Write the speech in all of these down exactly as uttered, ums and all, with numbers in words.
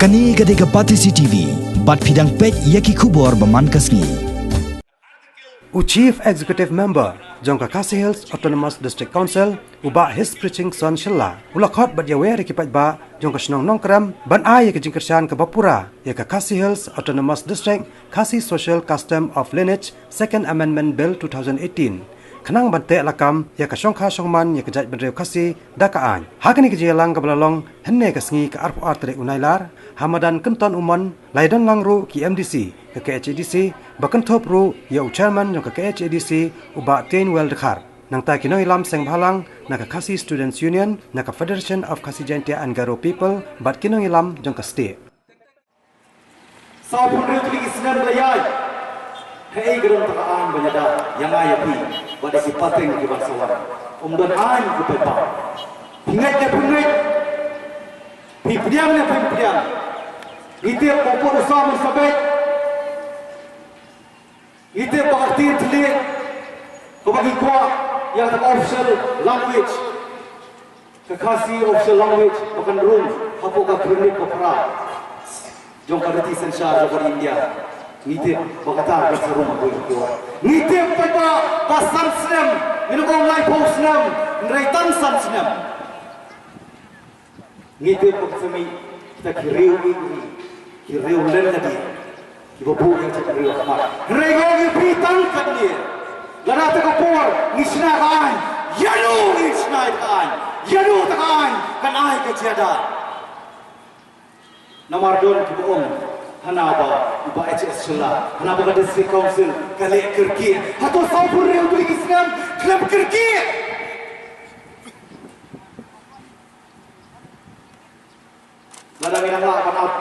Kane ka dei ka Batesi T V, bad phi dang peit ïa ki khubor ba man ka sngi. U Chief Executive Member jong ka Khasi Hills Autonomous District Council, u Bah Hispri Chingson Shylla, u la khot bad ïawer ïa ki paidbah jong ka shnong Nongkrem ban ai ïa ka jingkyrshan kaba pura ïa ka Khasi Hills Autonomous District Khasi Social Custom of Lineage Second Amendment Bill two thousand eighteen, khnang ban teh lakam ïa ka shongkha shongman ïa ka jaitbynriew Khasi da ka aiñ. Ha kane ka jingïalang kaba la long hynne ka sngi, ka arphew ar tarik u Nailar, ha madan Kynton Umon, la ïadon lang ruh ki M D C ka K H A D C, ba kynthup ruh ïa u Chairman jong ka K H A D C, u Bah Teignwell Dkhar. Nangta ki nongïalam seng bhalang na ka Khasi Students Union, na ka Federation of Khasi Jaintia and Garo People, bad ki nongïalam jong ka state. Sawphew hynriew tylli ki snem la ïaid. Kaei ka don kata ka aiñ ban ïada ïa nga ïa phi bad ïa ki pateng kiban sa wan? Ym don aiñ, ko paidbah. Phi ngeit ne phim ngeit, phi pdiang ne phim pdiang, ngi tip ba u pud u saw mynta sa beit. Ngi tip ba ka ktien thylliej kaba ngi kwah ïa kata ka official language, ka Khasi official language, ba kan rung hapoh ka khyrnit ba phra jong ka riti synshar jong ka India. Ngi tip ba kata kan sa rung hapoh ka. Ngi tip ba, ba san snem, ngin ym ong laiphew snem, hynrei tang san snem. Ngi tip ba ka sa mih kita ki riew ïeit, ki riew lynti, kiba buh ïa ka jaitbynriew ha khmat. Hynrei nga ong ïa phi tang katne, lada kata ka por ngi shna ka aiñ, ïa no ngi shna ïa ka aiñ, ïa no kata ka aiñ kan ai ka jingïada. Namar don kiba ong, hana ba u Bah H S Shylla, hana ba ka District Council ka leh kyrkieh. Hato sawphew hynriew tylli ki snem khlem kyrkieh? Lada ngi dang lah ban ap,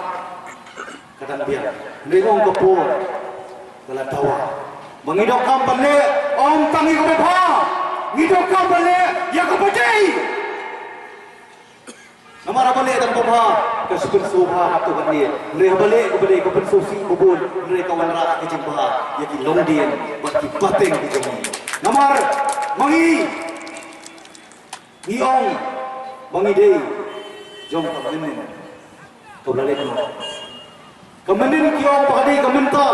ka dang biang. Ngi ong ka por ka la dawa. Ba ngi donkam ban leh ym tang ïa kaba bha, ngi donkam ban leh ïa kaba dei. Namar haba leh tang kaba bha, ka shu pynsngewbha katto katne. Hynrei haba leh kaba dei, ka pynsngewsih ba bun, hynrei ka wanrah ka jingbha ïa ki longdien bad ki pateng ki jong ngi. Namar ma ngi, ngi ong ba ngi dei jong ka mynnin kaba la leit noh. Ka mynnin ki ong ba ka dei ka mynta,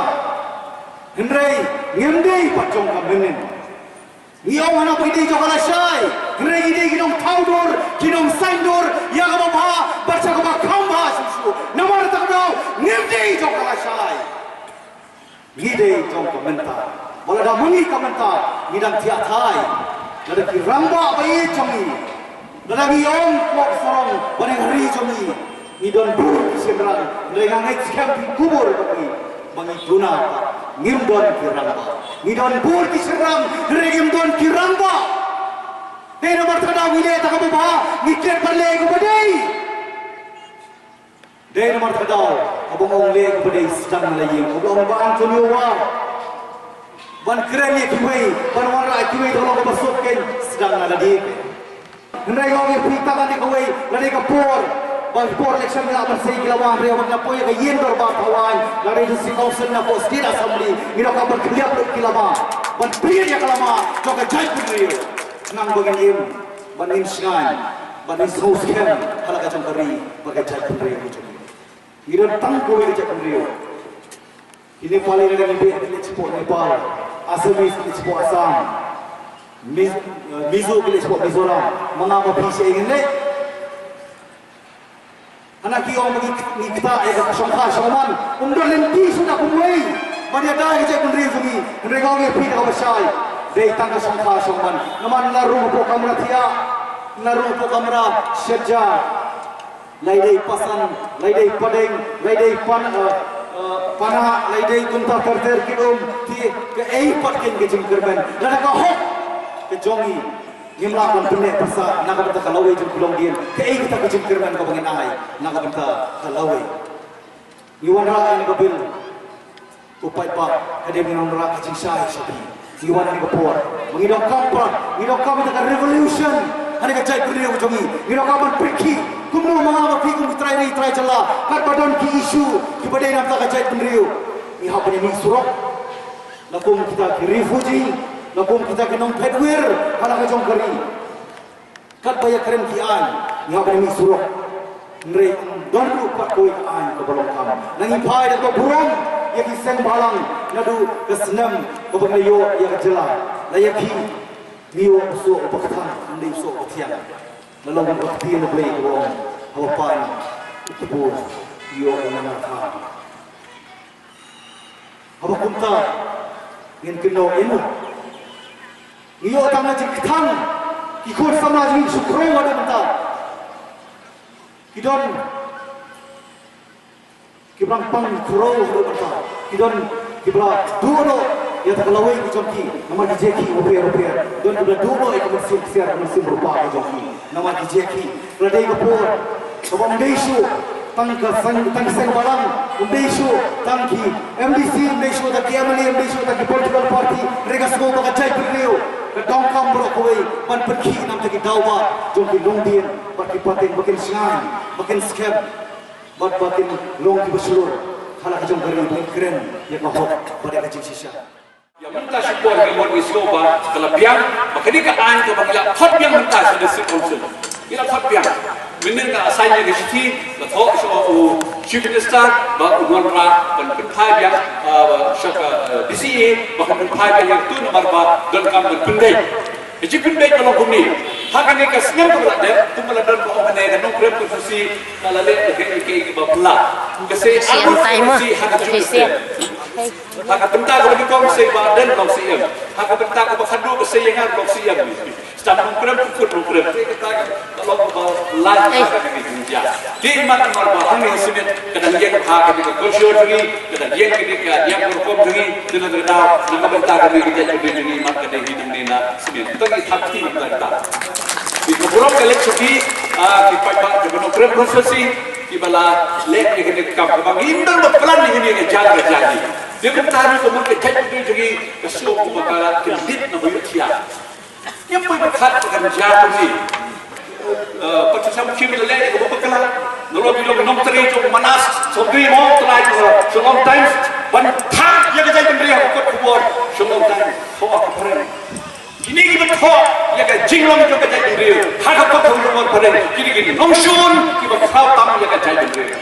hynrei ngim dei pat jong ka mynnin. Ngi ong hana ba ngi dei jong ka lashai, hynrei ngi dei ki nongthaw dur, ki nongsaiñ dur ïa kaba bha bad sha kaba kham bha shuh shuh. Namar kata ka daw ngim dei jong ka lashai. Ngi dei jong ka mynta. Ba lada ma ngi ka mynta, ngi dang thiah thai. Lada ki rangbah ba ïeit jong ngi, lada ngi ong, ko sarong ba dang ri jong ngi, ngi don bun ki shynrang, hynrei nga ngeit skhem phi khubor ba ngi, ba ngi duna ba ngim don ki rangbah. Ngi don bun ki shynrang, hynrei ngim don ki rangbah. Dei namar kata ka daw ngi leh tang kaba bha, ngi klet ban leh kaba dei. Dei namar kata ka daw, haba ong leh kaba dei sdang na la ïing. Haba ong Bah Anthony Wah, ban kren ïa kiwei, ban wanrah ïa kiwei, tang long kaba suk kein, sdang na lade. Hynrei nga ong ïa phi tang kane kawei, lane ka por, ba por election ngi lah ban sei ki lama, hynrei haba ngi la poi ïa ka ïing dorbar thawaiñ, lane District Council, napoh State Assembly, ngi donkam ban khylliap lut ki lama, ban pynïaid ïa ka lama jong ka jaitbynriew. Khnang ba ngin im, ba ngin shngaiñ, ba ngin sngewskhem ha la ka jong ka ri bad ka jaitbynriew ka jong ngi. Ngi don tang kawei ka jaitbynriew. Ki Nepali lada ngi beh ki leit shapoh Nepal, Assamese ki leit shapoh Assam, Miz-, eh, Mizo ki leit shapoh Mizoram. Ma nga ma phi shaei ngin leit? Hana ki ong ba ngi, ngi ktah ïa ka shongkha shongman. Ym don lynti shuh na kumwei ban ïada ïa ka jaitbynriew jong ngi. Hynrei nga ong ïa phi da kaba shai, dei tang ka shongkha shongman. Namar la rung hapoh kamra thiah, la rung hapoh kamra shet ja. Lai dei pasan, lai dei padeng, lai dei pan, eh, eh, pana, lai dei kumta ter ter ki um, te kaei pat kein ka jingkyrmen? Lada ka hok ka jong ngi, ngim lah ban pynneh pyrsad na ka bynta ka lawei jong ki longdien. Kaei kata ka jingkyrmen kaba ngin ai na ka bynta ka lawei? Ngi wanrah ïa kane ka bill, ko paidbah, ka dei ban wanrah ka jingshai sha phi. Ngi wan ha kane ka por ba ngi donkam pat, ngi donkam kata ka revolution ha kane ka jaitbynriew ka jong ngi. Ngi donkam ban pynkhih kumno ma nga ma phi kum ki trai ri trai jylla, katba don ki issue kiba dei na ka bynta ka jaitbynriew, ngi hap ban ïamih surok. La kum kita ki refugee, la kum kita ki nongphet wir ha la ka jong ka ri. Katba ïakren ki aiñ, ngi hap ban ïamih surok. Hynrei ym don ruh pat kawei ka aiñ kaba long kham. Ngi phai da kaba burom ïa ki seng bhalang naduh ka snem kaba ngi la ïoh ïa ka jylla. La ïa ki ngi ïoh u soh uba kthang, ym dei u soh uba thiang. La long ka ktien U Blei kaba ong, haba pan u kbur ïoh u nongbah. Haba kumta ngin kynnoh ïa u. Ngi ïoh tang na jingkthang ki khun samla jong ngi ki shu khrew haduh mynta. Ki don kiba la pang khrew haduh mynta. Ki don kiba la duh noh ïa kata ka lawei ka jong ki namar ki jia ki bapher bapher. Don kiba la duh noh ïa ka mynsiem ksiar, ka mynsiem rupa ka jong ki namar ki jia ki. Ka la dei ka por kaba ym dei shuh tang ka seng, tang seng bhalang, ym dei shuh tang ki M D C, ym dei shuh tang ki M L A, ym dei shuh tang ki political party. Hynrei nga sngew ba ka jaitbynriew ka donkam baroh kawei ban pynkhih na bynta ki daw bah jong ki longdien bad ki pateng, ba kin shngaiñ, ba kin skhem bad ba kin long kiba shlur ha la ka jong ka ri, ba kin kren ïa ka hok bad ïa ka jingshisha. Ïa mynta shipor ngi mut ngi sngew ba ka la biang, ba kane ka aiñ kaba ngi la khot biang mynta sha District Council, ngi la khot biang. Mynnin ka assign ïa ka shithi, la thoh sha u Chief Minister ba un wanrah ban pynphai biang, ah, sha ka, eh, D C A, ba kan pynphai biang ïa katu namar ba donkam ban pynbeit. Ka jingpynbeit ka long kumne. Ha kane ka snem kaba la dep, kumba la don ba ong kane ka Nongkrem Constituency ka la leh ka, ka, ka, kaba phylla. Ka sei Constituency ha ka Constituency. Ha ka bynta kaba nyngkong ka sei Bah Ardent long C M. Ha ka bynta kaba khadduh ka sei ïa nga long C M. Sdang Nongkrem, pynkhut Nongkrem. Te kata ka long kaba lai ha kane ka jingïa. Te imat namar ba hangne ha Syiemlieh ka dang ïeng ha kane ka culture jong ngi, ka dang ïeng kane ka niam ka rukom jong ngi, te na kata ka daw na ka bynta kane ka jaitbynriew jong ngi imat ka dei hi nangne na Syiemlieh. Te ngi thap kti na kata ka daw. Ki ka burom ka leit sha ki, ah, ki paidbah jong ka Nongkrem Constituency kiba la leh ïa kane ka kam kaba ngim dang ba plan ïa kane ka jaka ka jaka. Te mynta ruh ka mut ka jaitbynriew jong ngi ka sngew kumba ka kyndit na ba ïohthiah. Ngim poi pyrkhat ba kan jia kumne. Eh, Patricia Mukhim la leh ïa kaba bakla. Nalor ki long nongtrei jong u Manas Chaudhuri mo, trai jong ka Shillong Times. Ban thap ïa ka jaitbynriew ha ka kot khubor Shillong Times. Hawa ka phareng. Kine kiba thoh ïa ka jinglong jong ka jaitbynriew ha ka kot khubor phareng, kine ki nongshun kiba khraw tam ïa ka jaitbynriew.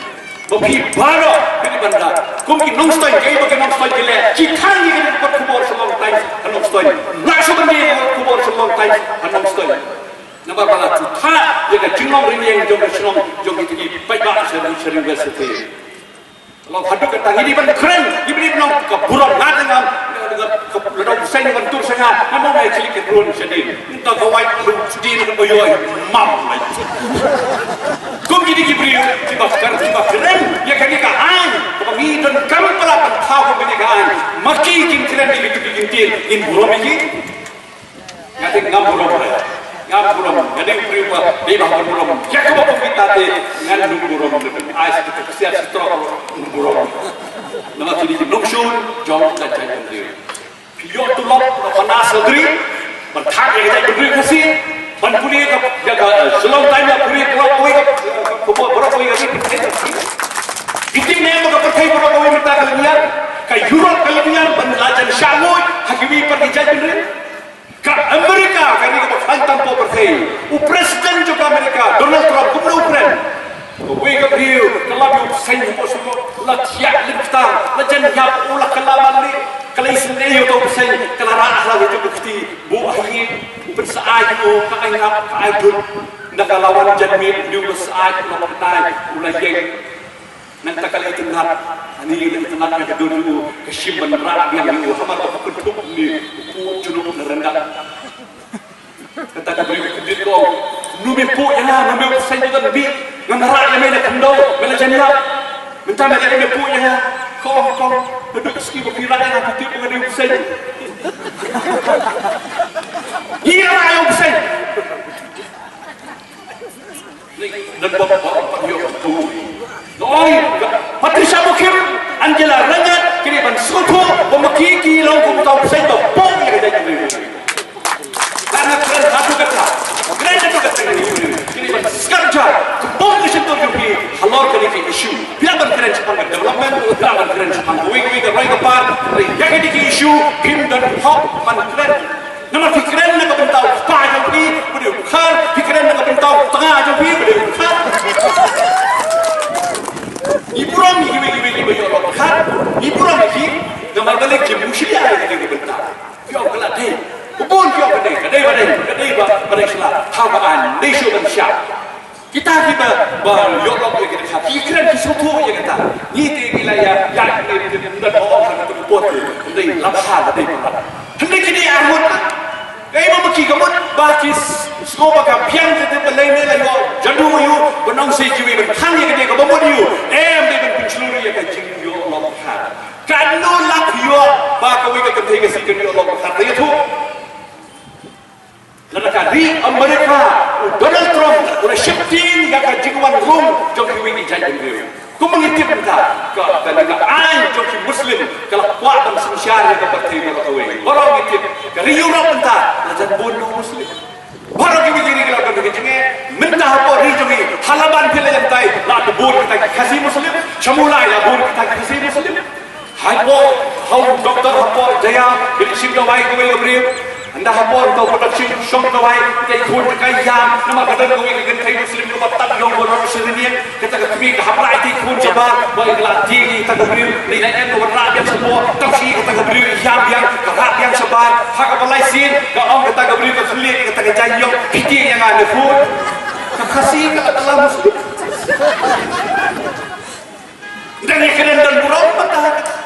Ba phi baroh phi dei ban da kum ki nongstoiñ, kaei ba ki nongstoiñ ki leh, ki khang ïa ka kot khubor Shillong Times ha nongstoiñ. Lah shu ban ïa ka kot khubor Shillong Times ha nongstoiñ. Namar ba la shu thap ïa ka jinglong rynïeng jong ka shnong jong kita ki paidbah sha ri, sha ri West Jaintia. Long haduh katta ngi dei ban kren, ngi dei ban long ka burom, nga te ngam, ka, ka, la dang seng ban tur sanga, nga mong ai chili ka drone sha dien. Nta ka wai drone sha dien ka boyoi mam mai. Kum kine ki briew kiba kren, kiba kren ïa kane ka aiñ, kaba ngi donkam palat ban thaw kum kane ka aiñ. Ma ki kin kren ïa kine ki ktien, ngin burom ïa ki. Nga te ngam burom re. Ngam burom. Nga dei u briew ba dei ba burom. Ïa kaba kum kita te ngan dang burom. Ai sa kita ksiar sa trok burom. Namar kine ki nongshun jong ka jaitbynriew. Phi ïoh tulop na Manas Chaudhuri ban thap ïa ka jaitbynriew Khasi, ban pule ka, ïa ka, eh, Shillong Times, ïa pule baroh kawei ka, ka, baroh kawei ka. Phi tip ne em ba ka pyrthei baroh kawei mynta ka la ngiar, ka Europe ka la ngiar ban la jan shah nguid ha kiwei pat ki jaitbynriew. Ka America, ka ri kaba khlaiñ tam poh pyrthei. U President jong ka America, Donald Trump, kumno u kren? Kawei ka briew ka la ïoh bseiñ hapoh shnong, la thiah lynter, la jan ïap, u la kylla man leh, ka la isynei ïa uto u bseiñ, ka la rah ha la ka jong ka kti, buh ha ïing, u pynsaid u, ka ai ngap, ka ai dud. Nda ka la wan jan miet, u la said, u la pyntai, u la ïeng. Nangta ka la itynnad, ani la itynnad na ka dur u, ka shim ban rah biang u, hamar ba ka pynthup ni u, u junub na ryngkat. Kata ka briew ka kyndit ka ong, "No me puh ïa nga, no me u bseiñ ba don bih, nga rah ïa me na khyndew, me la jan ïap. Mynta me la ïa me puh ïa nga." Ka ong, ka ong, "Naduh ka sngi ba phi rah ïa nga, phi tip ba nga dei u bseiñ." Ngi rah ïa u bseiñ. Patricia Mukhim, Angela Rangad, kine ban sngewthuh ba ma ki ki long kum tang seng ba pok ïa ka jaitbynriew. Ka nga kren haduh katta, kren haduh katta, kine ban sngap jar, ka pok ka shyntur jong ki halor kane ka issue. Phi lah ban kren shaphang ka development, phi lah ban kren shaphang kawei kawei ka roi ka par, hynrei ïa kane ka issue phim don hok ban kren. Namar phi kren na ka bynta u kpa jong phi, ba dei u dkhar, phi kren na ka bynta u tnga jong phi, ba dei u dkhar. Ngi burom ïa ki, namar balei ki mushlia ïa kane ka bynta. Ki ong ka la dei. Ba bun ki ong ka dei, ka dei ba dei, ka dei ba, ba dei shisha. Haba ngi dei shuh ban shah. Kita kiba, ba ïoh lok ïa kita, ki kren ki sngewthuh ïa kita. Ngi te ngi la ïa, ïa, ngi te ngi ong ha kata ka por te. Ngi la bha, ka dei ba. Hynrei kine arngut. Kaei ba ki ka mut ba ki s-, sngewbha ka biang kata ba lei ne la ïoh jadu ïa u, ban ong sa kiwei ban khang ïa kane kaba mut ïa u. Em dei ban pynshlur ïa ka jingïoh lok khar. Katno lak ïoh ba kawei ka kynthei ka sih kan ïoh lok khar. Te ïathuh. Lada ka ri Amerika, u Donald Trump, u la sheptieng ïa ka jingwan rung jong kiwei ki jaitbynriew. Kumba ngi tip mynta, ka, ka, ka aiñ jong ki Muslim ka la kwah ban synshar ïa ka pyrthei baroh kawei. Baroh ngi tip, ka ri Europe mynta la jan bun nong Muslim. Baroh kiwei ki ri ki la don ka jingeh. Mynta hapoh ri jong ngi, ha Laban phi la jan tai, la bun kita ki Khasi Muslim. Sha Mawlai la bun kita ki Khasi Muslim. Hapoh, ha u doktor hapoh Jaya, phi la shim dawai kawei ka briew. Ynda hapoh, ynda u production shong dawai, ka i khun ka ïam, namar ka don kawei ka kynthei Muslim kaba tap ïong ba rot sha rynïeng, kata ka kmie ka hap rai ïa i khun shabar, ba i la tieng ïa kata ka briew, lei la em ka wanrah biang shapoh, tang shi kata ka briew i ïam biang, ka rah biang shabar, ha kaba lai sien, ka ong kata ka briew ka khlieh ïa kata ka jaiñ ïong, phi tieng ïa nga ne khun. Ka Khasi ka la kylla Muslim. Ynda ngi kren don burom mynta,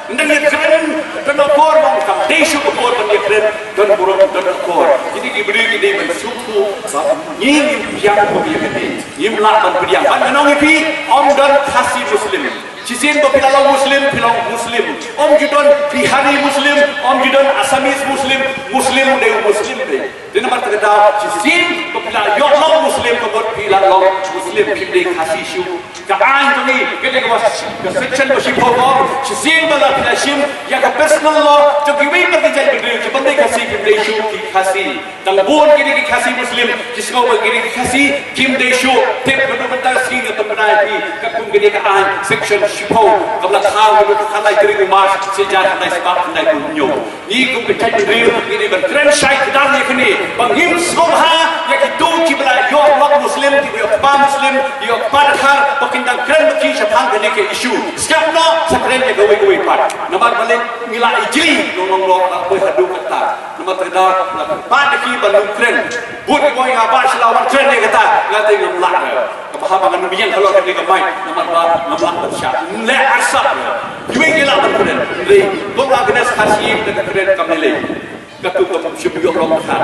ynda ngi kren don akor, ba kam dei shuh akor ban ngi kren don burom don akor. Kine ki briew ki dei ban sngewthuh ba ngi ngim biang ko ïa kane, ngim lah ban pdiang. Ban ngan ong ïa phi, ym don Khasi Muslim. Shisien ba phi la long Muslim, phi long Muslim. Ym ju don Bihari Muslim, ym ju don Assamese Muslim, Muslim dei Muslim dei. Te namar kata ka daw, shisien ba phi la ïoh long Muslim, ka mut phi la long Muslim, phim dei Khasi shuh. Ka aiñ jong ngi, ka dei kaba, ka section ba shiphew ka ong, shisien ba la phi la shim ïa ka personal law jong kiwei pat ki jaitbynriew, ki bym dei Khasi kim dei shuh ki Khasi. Tang bun kine ki Khasi Muslim ki sngew ba kine ki Khasi kim dei shuh. Tip ba mynta ka sngi nga pynbna ïa phi katkum kane ka aiñ, section shiphew, kaba la thaw ha ka khatlai tarik u March, shi hajar khyndai spah khyndai phew hynñiew. Ngi kum ka jaitbynriew ngi dei ban kren shai kdar ïa kane ba ngim sngewbha ïa kito kiba la ïoh lok Muslim, kiba ïoh kpa Muslim, ïoh kpa Dkhar, ba kin dang kren bad ki shaphang kane ka issue. Sngap noh, sa kren ïa kawei kawei pat. Namar balei ngi la ijli, nong nong nong, la poi haduh katta. Namar kata ka daw la pynpaw ïa ki ban ym kren. Bun ki ong ïa nga ba shu la wan kren ïa kata, nga te ngam lah re. Kaba haba ngan ym ïeng halor kane ka mic, namar ba ngam lah ban shah. Ym leh arsap re. Kiwei ki lah ban kren. Hynrei kum la kane sa shisien ka kren kam lei lei. Katu ka bym shym ïoh lok Dkhar.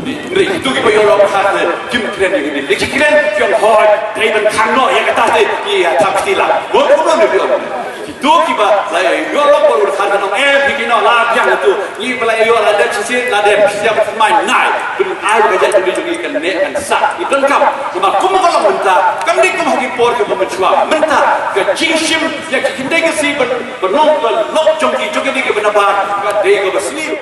Hynrei kitu kiba ïoh lok Dkhar te kim kren ïa kane. Lei ki kren ki ong hooid, dei ban khang noh ïa kata te, ïa thap kti la. Bun kumno ne ki ong. Kito kiba la ïoh lok baroh Dkhar kan ong, eh, phi ki noh la biang tu. Ngi ba la ïoh la dep shisien, la dep shisien ba thymmai nai. Pyn ai ba ka jaitbynriew jong ngi kan neh kan sah. Ngi donkam. Namar kumba ka long mynta, kam dei kum ha ki por kiba mynshuwa. Mynta ka jingshim ïa ki khyndai Khasi ban, ban long ka lok jong ki, jong kine kiba nabar, ka dei kaba sniew.